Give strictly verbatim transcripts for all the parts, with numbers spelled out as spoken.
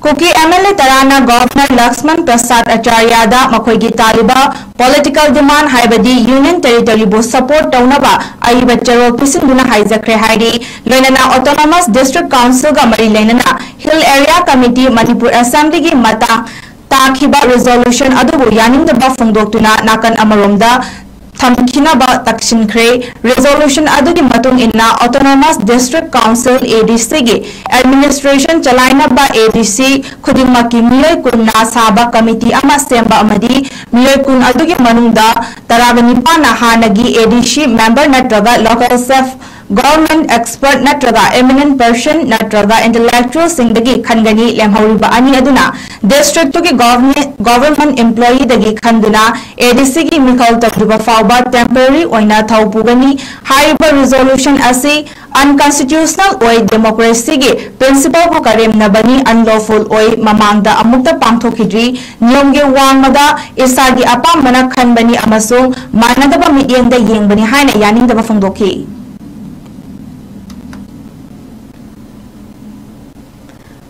Kuki M L A ꯇꯔꯥꯅ governor Lakshman ꯄ꯭ꯔꯁꯥꯗ ꯑꯆꯥꯔꯌꯥꯗ ꯃꯈꯣꯏꯒꯤ ꯇꯥꯜꯂꯤꯕ political demand, ꯍꯥꯏꯕꯗꯤ Union Territory ꯕꯨ support ꯇꯧꯅꯕ ꯑꯏꯕ ꯆꯦꯔꯣꯜ ꯄꯤꯁꯤꯟꯗꯨꯅ ꯍꯥꯏꯖꯈ꯭ꯔꯦ ꯍꯥꯏꯔꯤ꯫ ꯂꯣꯏꯅꯅ Autonomous District Council ꯒ ꯃꯔꯤ ꯂꯩꯅꯅ Hill Area Committee Manipur Assembly ꯒꯤ ꯃꯇꯥꯡ ꯇꯥꯈꯤꯕ resolution ꯑꯗꯨꯕꯨ ꯌꯥꯅꯤꯡꯗꯕ ꯐꯣꯡꯗꯣꯛꯇꯨꯅ ꯅꯥꯀꯟ ꯑꯃꯔꯣꯝꯗ ꯊꯝꯈꯤꯅꯕ ꯇꯛꯁꯤꯟꯈ꯭ꯔꯦ꯫ Resolution ꯑꯗꯨꯒꯤ ꯃꯇꯨꯡ ꯏꯟꯅ Autonomous District Council, A D C ꯒꯤ administration ꯆꯂꯥꯏꯅꯕ A D C ꯈꯨꯗꯤꯡꯃꯛꯀꯤ ꯃꯤꯑꯣꯏ ꯀꯨꯟꯅ ꯁꯥꯕ committee ꯑꯃ ꯁꯦꯝꯕ ꯑꯃꯗꯤ ꯃꯤꯑꯣꯏ ꯀꯨꯟ ꯑꯗꯨꯒꯤ ꯃꯅꯨꯡꯗ ꯇꯔꯥꯒ ꯅꯤꯄꯥꯟꯅ ꯍꯥꯟꯅꯒꯤ A D C member ꯅꯠꯇ꯭ꯔꯒ local self government expert ꯅꯠꯇ꯭ꯔꯒ eminent person ꯅꯠꯇ꯭ꯔꯒ intellectual ꯁꯤꯡꯗꯒꯤ ꯈꯟꯒꯅꯤ꯫ ꯂꯦꯝꯍꯧꯔꯤꯕ ꯑꯅꯤ ꯑꯗꯨꯅ district ꯇꯨꯒꯤ government, government employee ꯗꯒꯤ ꯈꯟꯗꯨꯅ A D C ꯒꯤ ꯃꯤꯈꯜ ꯇꯧꯗ꯭ꯔꯤꯕ ꯐꯥꯎꯕ temporary ꯑꯣꯏꯅ ꯊꯧ ꯄꯨꯒꯅꯤ꯫ ꯍꯥꯏꯔꯤꯕ resolution ꯑꯁꯤ unconstitutional ꯑꯣꯏ, democracy ꯒꯤ principle ꯕꯨ ꯀꯔꯦꯝꯅꯕꯅꯤ, unlawful ꯑꯣꯏ, ꯃꯃꯥꯡꯗ ꯑꯃꯨꯛꯇ ꯄꯥꯡꯊꯣꯛꯈꯤꯗ꯭ꯔꯤ, ꯅꯤꯌꯣꯝꯒꯤ ꯋꯥꯡꯃꯗ ꯏꯁꯥꯒꯤ ꯑꯄꯥꯝꯕꯅ ꯈꯟꯕꯅꯤ ꯑꯃꯁꯨꯡ ꯃꯥꯟꯅꯗꯕ ꯃꯤꯠꯌꯦꯡꯗ ꯌꯦꯡꯕꯅꯤ ꯍꯥꯏꯅ ꯌꯥꯅꯤꯡꯗꯕ ꯐꯣꯡꯗꯣꯛꯈꯤ꯫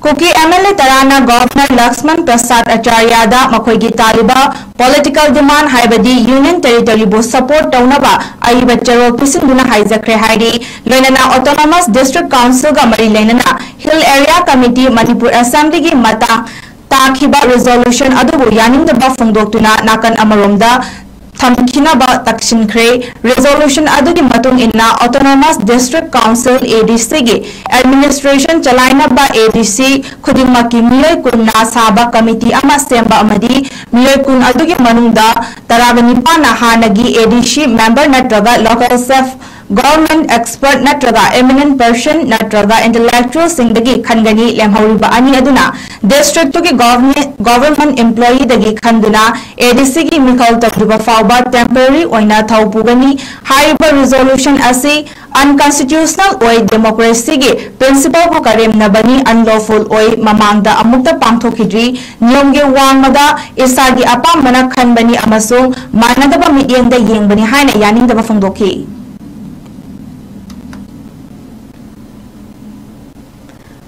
ꯀꯨꯀꯤ M L A ꯇꯔꯥꯅ governor Lakshman ꯄ꯭ꯔꯁꯥꯗ ꯑꯆꯥꯔꯌꯥꯗ ꯃꯈꯣꯏꯒꯤ ꯇꯥꯜꯂꯤꯕ political demand, ꯍꯥꯏꯕꯗꯤ Union Territory ꯕꯨ support ꯇꯧꯅꯕ ꯑꯏꯕ ꯆꯦꯔꯣꯜ ꯄꯤꯁꯤꯟꯗꯨꯅ ꯍꯥꯏꯖꯈ꯭ꯔꯦ ꯍꯥꯏꯔꯤ꯫ ꯂꯣꯏꯅꯅ Autonomous District Council ꯒ ꯃꯔꯤ ꯂꯩꯅꯅ Hill Area Committee Manipur Assembly ꯒꯤ ꯃꯇꯥꯡ ꯇꯥꯈꯤꯕ resolution ꯑꯗꯨꯕꯨ ꯌꯥꯅꯤꯡꯗꯕ ꯐꯣꯡꯗꯣꯛꯇꯨꯅ ꯅꯥꯀꯟ ꯑꯃꯔꯣꯝꯗ ꯊꯝꯈꯤꯅꯕ ꯇꯛꯁꯤꯟꯈ꯭ꯔꯦ꯫ Resolution ꯑꯗꯨꯒꯤ ꯃꯇꯨꯡ ꯏꯟꯅ Autonomous District Council, A D C ꯒꯤ administration ꯆꯂꯥꯏꯅꯕ A D C ꯈꯨꯗꯤꯡꯃꯛꯀꯤ ꯃꯤꯑꯣꯏ ꯀꯨꯟꯅ ꯁꯥꯕ committee ꯑꯃ ꯁꯦꯝꯕ ꯑꯃꯗꯤ ꯃꯤꯑꯣꯏ ꯀꯨꯟ ꯑꯗꯨꯒꯤ ꯃꯅꯨꯡꯗ ꯇꯔꯥꯒ ꯅꯤꯄꯥꯟꯅ ꯍꯥꯟꯅꯒꯤ A D C member ꯅꯠꯇ꯭ꯔꯒ local self government expert ꯅꯠꯇ꯭ꯔꯒ eminent person ꯅꯠꯇ꯭ꯔꯒ intellectual ꯁꯤꯡꯗꯒꯤ ꯈꯟꯒꯅꯤ꯫ ꯂꯦꯝꯍꯧꯔꯤꯕ ꯑꯅꯤ ꯑꯗꯨꯅ district ꯇꯨꯒꯤ government, government employee ꯗꯒꯤ ꯈꯟꯗꯨꯅ A D C ꯒꯤ ꯃꯤꯈꯜ ꯇꯧꯗ꯭ꯔꯤꯕ ꯐꯥꯎꯕ temporary ꯑꯣꯏꯅ ꯊꯧ ꯄꯨꯒꯅꯤ꯫ ꯍꯥꯏꯔꯤꯕ resolution ꯑꯁꯤ unconstitutional ꯑꯣꯏ, democracy ꯒꯤ principle ꯕꯨ ꯀꯔꯦꯝꯅꯕꯅꯤ, unlawful ꯑꯣꯏ, ꯃꯃꯥꯡꯗ ꯑꯃꯨꯛꯇ ꯄꯥꯡꯊꯣꯛꯈꯤꯗ꯭ꯔꯤ, ꯅꯤꯌꯣꯝꯒꯤ ꯋꯥꯡꯃꯗ ꯏꯁꯥꯒꯤ ꯑꯄꯥꯝꯕꯅ ꯈꯟꯕꯅꯤ ꯑꯃꯁꯨꯡ ꯃꯥꯟꯅꯗꯕ ꯃꯤꯠꯌꯦꯡꯗ ꯌꯦꯡꯕꯅꯤ ꯍꯥꯏꯅ ꯌꯥꯅꯤꯡꯗꯕ ꯐꯣꯡꯗꯣꯛꯈꯤ꯫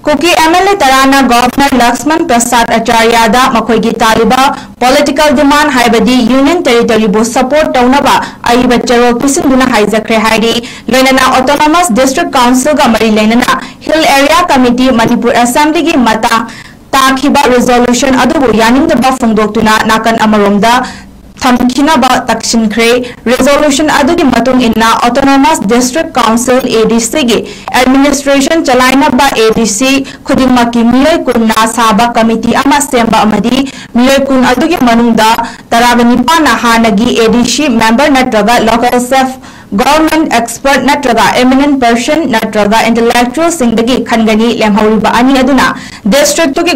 ꯀꯨꯀꯤ M L A ꯇꯔꯥꯅ governor Lakshman ꯄ꯭ꯔꯁꯥꯗ ꯑꯆꯥꯔꯌꯥꯗ ꯃꯈꯣꯏꯒꯤ ꯇꯥꯜꯂꯤꯕ political demand ꯍꯥꯏꯕꯗꯤ Union Territory ꯕꯨ support ꯇꯧꯅꯕ ꯑꯏꯕ ꯆꯦꯔꯣꯜ ꯄꯤꯁꯤꯟꯗꯨꯅ ꯍꯥꯏꯖꯈ꯭ꯔꯦ ꯍꯥꯏꯔꯤ꯫ ꯂꯣꯏꯅꯅ Autonomous District Council ꯒ ꯃꯔꯤ ꯂꯩꯅꯅ Hill Area Committee Manipur Assembly ꯒꯤ ꯃꯇꯥꯡ ꯇꯥꯈꯤꯕ resolution ꯑꯗꯨꯕꯨ ꯌꯥꯅꯤꯡꯗꯕ ꯐꯣꯡꯗꯣꯛꯇꯨꯅ ꯅꯥꯀꯟ ꯑꯃꯔꯣꯝꯗ ꯊꯝꯈꯤꯅꯕ ꯇꯛꯁꯤꯟꯈ꯭ꯔꯦ꯫ Resolution ꯑꯗꯨꯒꯤ ꯃꯇꯨꯡ ꯏꯟꯅ Autonomous District Council, A D C ꯒꯤ administration ꯆꯂꯥꯏꯅꯕ A D C ꯈꯨꯗꯤꯡꯃꯛꯀꯤ ꯃꯤꯑꯣꯏ ꯀꯨꯟꯅ ꯁꯥꯕ committee ꯑꯃ ꯁꯦꯝꯕ ꯑꯃꯗꯤ ꯃꯤꯑꯣꯏ ꯀꯨꯟ ꯑꯗꯨꯒꯤ ꯃꯅꯨꯡꯗ ꯇꯔꯥꯒ ꯅꯤꯄꯥꯟꯅ ꯍꯥꯟꯅꯒꯤ A D C member ꯅꯠꯇ꯭ꯔꯒ local self government expert ꯅꯠꯇ꯭ꯔꯒ eminent person ꯅꯠꯇ꯭ꯔꯒ intellectual ꯁꯤꯡꯗꯒꯤ ꯈꯟꯒꯅꯤ꯫ ꯂꯦꯝꯍꯧꯔꯤꯕ ꯑꯅꯤ ꯑꯗꯨꯅ district ꯇꯨꯒꯤ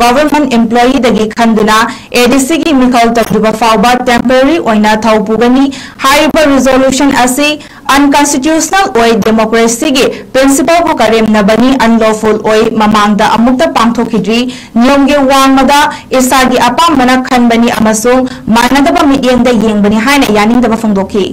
government employee ꯗꯒꯤ ꯈꯟꯗꯨꯅ A D C ꯒꯤ ꯃꯤꯈꯜ ꯇꯧꯗ꯭ꯔꯤꯕ ꯐꯥꯎꯕ temporary ꯑꯣꯏꯅ ꯊꯧ ꯄꯨꯒꯅꯤ꯫ ꯍꯥꯏꯔꯤꯕ resolution ꯑꯁꯤ unconstitutional ꯑꯣꯏ, democracy ꯒꯤ principle ꯕꯨ ꯀꯔꯦꯝꯅꯕꯅꯤ, unlawful ꯑꯣꯏ, ꯃꯃꯥꯡꯗ ꯑꯃꯨꯛꯇ ꯄꯥꯡꯊꯣꯛꯈꯤꯗ꯭ꯔꯤ, ꯅꯤꯌꯣꯝꯒꯤ ꯋꯥꯡꯃꯗ ꯏꯁꯥꯒꯤ ꯑꯄꯥꯝꯕꯅ ꯈꯟꯕꯅꯤ ꯑꯃꯁꯨꯡ ꯃꯥꯟꯅꯗꯕ ꯃꯤꯠꯌꯦꯡꯗ ꯌꯦꯡꯕꯅꯤ ꯍꯥꯏꯅ ꯌꯥꯅꯤꯡꯗꯕ ꯐꯣꯡꯗꯣꯛꯈꯤ꯫